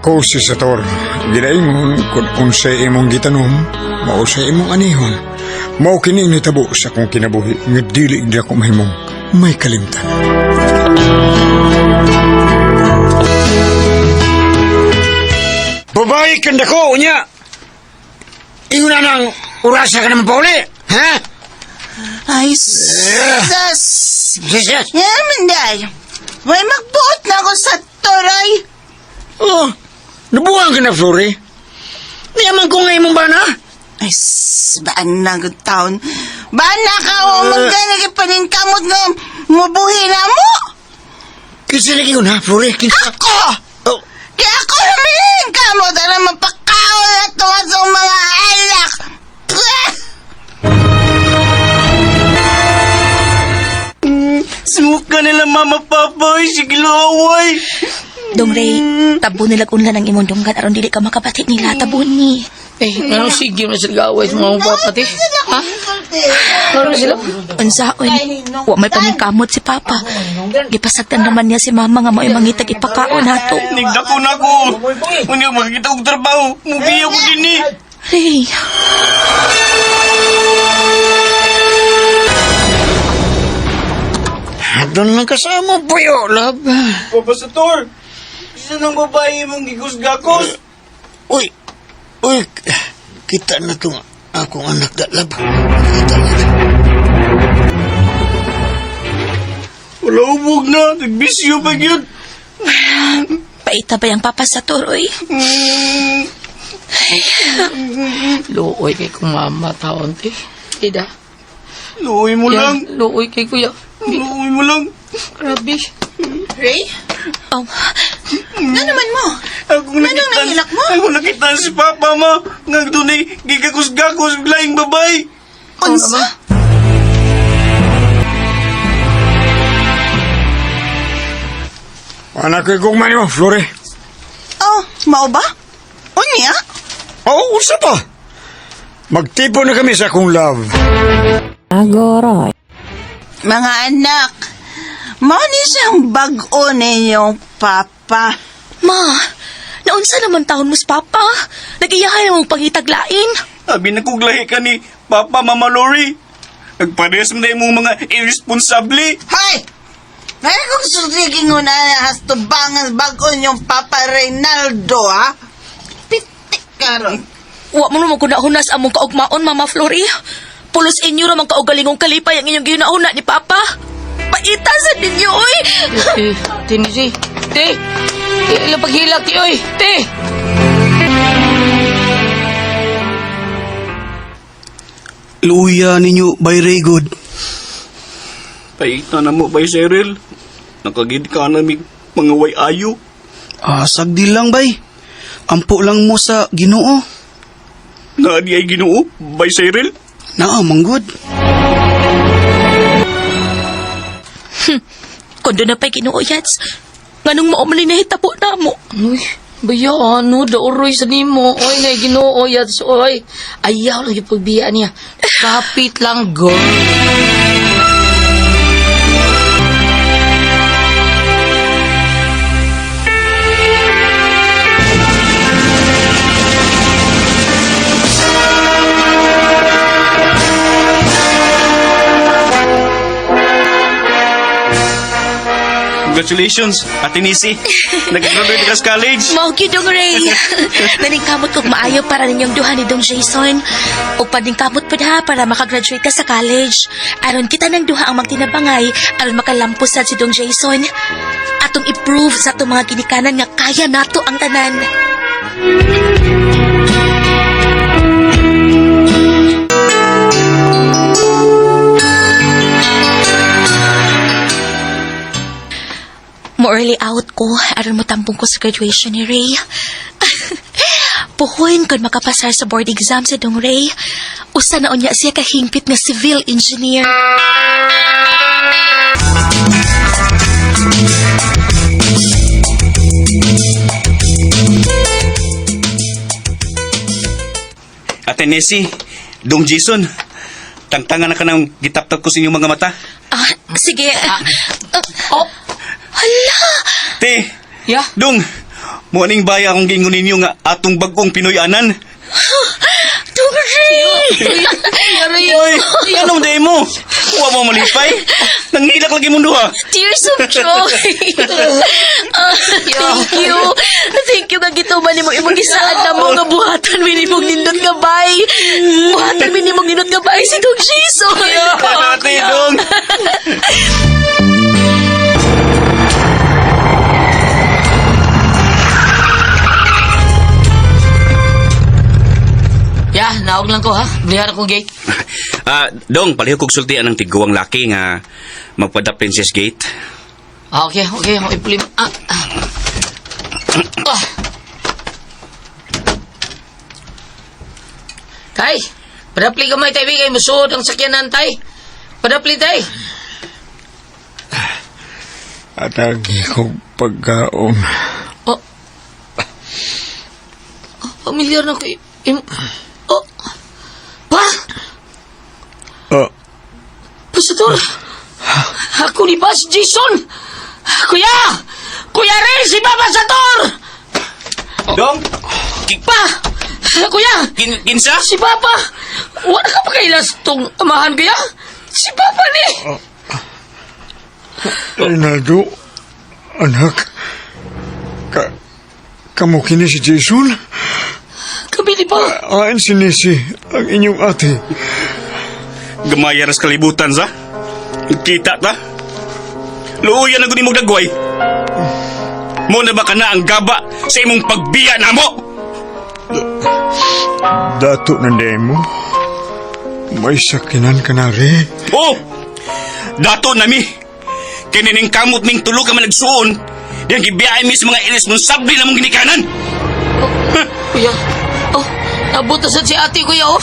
Ako si Sator. Ginaingon kung unsay imong gitanom, mao sa imong anihon. Mao kini nitabo sa akong kinabuhi nga dili gid ako mahimong may kalimtan. Babae kanda ko, unya! Ingon na nang urasa ka naman pauli, ha? Ay, sus! Yes. Yan, manday. May magbuot na ako sa turay. Oh, nabuhan ka na, Flori. Niyaman ko nga imong bana. Ay, baan na good taon. Baan na ka o magganag paningkamot nga mubuhi na mo. Kinsa lagi ko na, Flori. Kinsa? Ako! Oh, Di ako humiling kamot na mapakaon na tunga sa mga alak. Pwah! Sumuka nila mama papa, sige laway. Dong Ray, tabo nilag unlan ang imong dunggan aron dili ka makabati nila, tabo ni. Eh, ano sige na sila gaway sa mga papa, te? Ha? Ano sila? Unsaon, wa may paningkamot si Papa. Gipasagtan naman niya si Mama nga mao'y mangitag ipakaon nato. Nigdako na ko. Unya makakita og trabaho, mubiya ko dinhi. Ray, doon lang kasama, puyo, love. Papa Sator, isa nang babae mong gikusgakos. Uy, uy, kita na itong akong anak da, love. Kita na. Wala ubog na, nagbisyo pa gyud. paita ba yung Papa sa turoy? Luoy kay kong mama taon, te. Ida. Luoy mo lang. Yan, luoy kay kuya. Luoy mo lang. Grabe. Ray, Oh, ano naman mo? Akong Anong nakita, nahilak mo? Akong nakita si Papa ma, nga dunay gigakusgakos og laing babae. Unsa? Anak ko kung man mo, Flore. Oh, mao ba? Unya? Oo, usa pa. Magtipo na kami sa akong love. Agoroy. Mga anak, mao ni siyang bag-o ninyong papa. Ma, naunsa naman taon mo si Papa? Nagiyahay mong pangitaglain. Abi na kog lahi ka ni Papa Mama Lori. Nagparehas man na imong mga irresponsable. Hoy! Ngayon kong sultigin ko na hastubangan bag-o niyong Papa Reynaldo, ha? Pitik karon. Wa mo naman kunahuna sa among kaugmaon, Mama Flori. Pulos inyo ra man kaugalingong kalipay ang inyong ginahuna ni Papa. Paita sa ninyo, oy! Eh, te, ni si. Te! Te, ilang paghilak, te, oy! Te! Luya ninyo by Raygod. Paita na mo by Cyril. Nakagid ka na mig mga way ayo. Ah, sagdi lang bay. Ampo lang mo sa Ginoo. Naa di ay Ginoo by Cyril. Naa manggod. Kundo na pa'y Ginoo yats. Nganong mao man ni nahitabo na mo. Uy, baya, ano, daoroy sa nimo. Oy, ngay Ginoo, yats, oy. Ayaw lang yung pagbiya niya. Kapit lang, girl. Congratulations, Ate Nisi. Nag-graduate ka sa college. Mao gyud dong Ray. Naningkamot kog maayo para ninyong duha ni Dong Jason. Ug paningkamot pud ha para makagraduate ka sa college. Aron kita nang duha ang magtinabangay aron makalampos sad si Dong Jason. Atong i-prove sa atong mga ginikanan nga kaya nato ang tanan. Mo early out ko aron motambong ko sa graduation ni Ray. Puhuin kon makapasar sa board exam sa Dong Ray. Usa na unya siya kahingpit nga civil engineer. Ate Nisi, Dong Jason, tangtangan na ka ng gitaptap ko sa inyong mga mata. Ah, sige. Oh, Hala! Te, ya. Dong, Muaning baya akong giingon ninyo nga atong bagong Pinoy-anan. Dong Ray! Oy, anong day mo? Wa mo malipay? Nangilak lagi mong duha. Tears of joy. Ah, thank you. Thank you nga gituman nimo imong gisaad na mo nga buhatan mi nimong nindot nga bay. Buhatan mi nimong nindot nga bay si Dong Jason. Ate, dong. Ya, naog lang ko ha. Blihan akong gate. Ah, dong, palihog kog sultian ang tiguang laki nga magpada Princess Gate. Ah, okay, okay. Okay, pulim. Ah, ah. Ah. Tay, padapli gamay tay, bigay. Musuod ang sakyanan, tay. Padapli, tay. Atagi ko pagkaon. Oh. Oh, pamilyar na ko. Oh. Pa! Ah, Pasador! Ako ni Boss Jason! Kuya! Kuya Ray, si Papa Sator! Dong, Pa! Kuya! kinsa? Si Papa! Wala ka pa kailas tong amahan, kuya? Si Papa ni! Rinaldo, anak, kamo kini si Jason? Kami ni pa! Ain si Nisi, ang inyong ate. Gamaya ras kalibutan sa. Kita ta. Luuyan na gud imong dagway. Mo na ba ka na ang gaba sa imong pagbiya namo? Dato ng demo, may sakinan ka na rin. Oh! Dato nami. Kini ning kamot ning tulo ka man nagsuon. Diyang gibiyahe mi sa mga irresponsable na mong ginikanan. Kuya! Oh! Nabot na sad si ate, kuya, oh!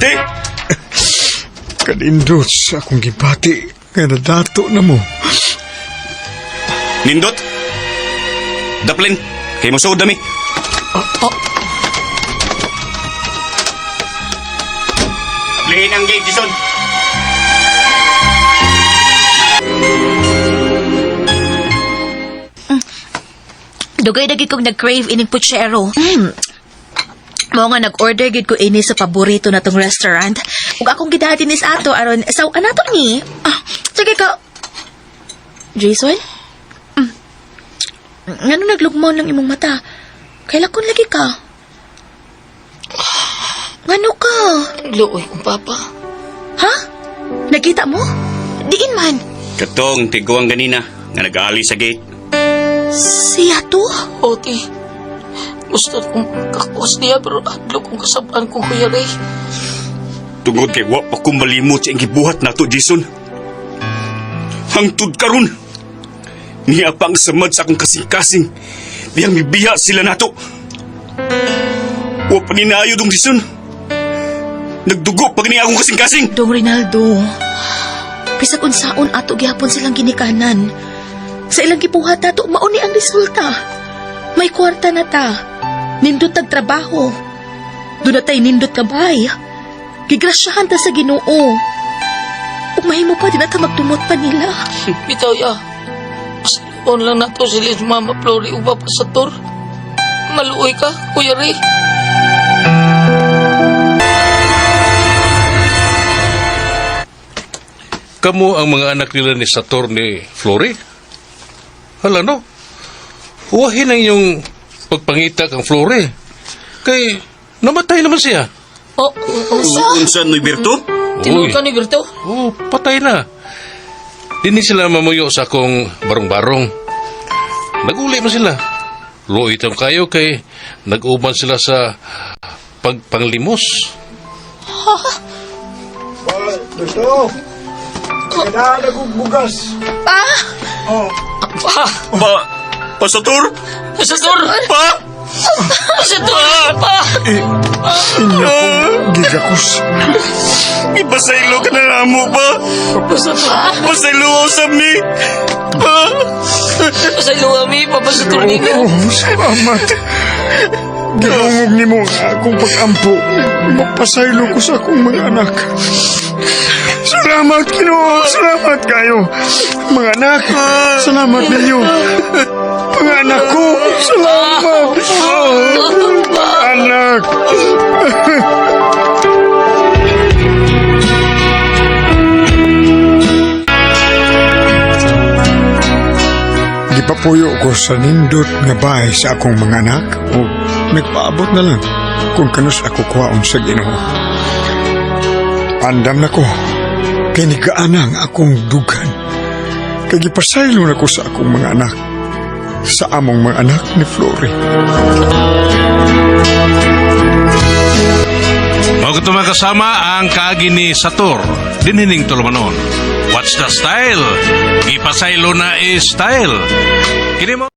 Te, Kanindot sa akong gibati, nga nadato na mo. nindot. Daplin, kay mo suod nami. Oh. Daplihin ang gate, Jason. Dugay na gid kong nag-crave ining puchero. Mao nga nag-order gid ko ini sa paborito na tong restaurant. Ug akong gidati ni sa ato aron saw anato ni. Ah, sige ka. Jason? Ngano naglugmon lang imong mata? Kaila kun lagi ka? Ngano ka? Luoy kong papa. Ha? Nakita mo? Diin man. Katong tiguang ganina nga nag-aali sa gate. Siya to? Oti, gusto kong kakuas niya pero adlo kong kasabaan kong Kuya Ray. Tungod kay wa pa ko malimot sa iyang gibuhat nato, Jason. Hangtod karon. Niya pa ang samad sa akong kasing-kasing. Diyang mibiya sila nato. Wa pa ni naayo dong, Jason. Nagdugo pa ni akong kasing-kasing. Dong Rinaldo, bisag unsaon ato gihapon silang ginikanan. Sa ilang gibuhat ato, mauni ang resulta. May kwarta na ta. Nindot tag trabaho. Doon na tay nindot kabay. Gigrasyahan ta sa Ginoo. Ug mahimo pa din ata magtumot pa nila. Bitaw ya. Pasaluon lang nato sila si Mama Flori ug Papa Sator. Maluoy ka, Kuya Ray. Kamu ang mga anak nila ni Sator ni Flory? Hala no? Uwahin ang iyong pagpangita kang Flory. Kay namatay naman siya. Oh, Unsa no Berto? tinuod ka ni Berto? Oh, patay na. Dini sila mamuyo sa akong barong-barong. Naguli man sila. Luoy tam kayo kay nag-uban sila sa pagpanglimos. Berto, kailangan akong bugas. Pa! Pa, Pasator? Sator! Pa! Sator! Pa! Inyo kong gigakos. Ipasaylo ka na namo pa. Sator! Pasaylo usab mi. Pa! Pasaylo kami, Papa Sator ninyo. Oo, salamat. Gilungog nimo ang akong pag-ampo. Mapasaylo ko sa akong mga anak. Salamat, Ginoo. Salamat kayo. Mga anak, salamat ninyo. Mga anak ko, salamat. Oh, anak. Gipapuyo ko sa nindot nga bahay sa akong mga anak o nagpaabot na lang kung kanus ako kuhaon sa Ginoo. Andam na ko, kay nigaana ang akong dughan. Kay gipasaylo na ko sa akong mga anak, sa among mga anak ni Flory. Mao kato, mga kasama, ang kaagi ni Sator dinhining tulumanon. What's the style? Gipasaylo na is style. Kini mo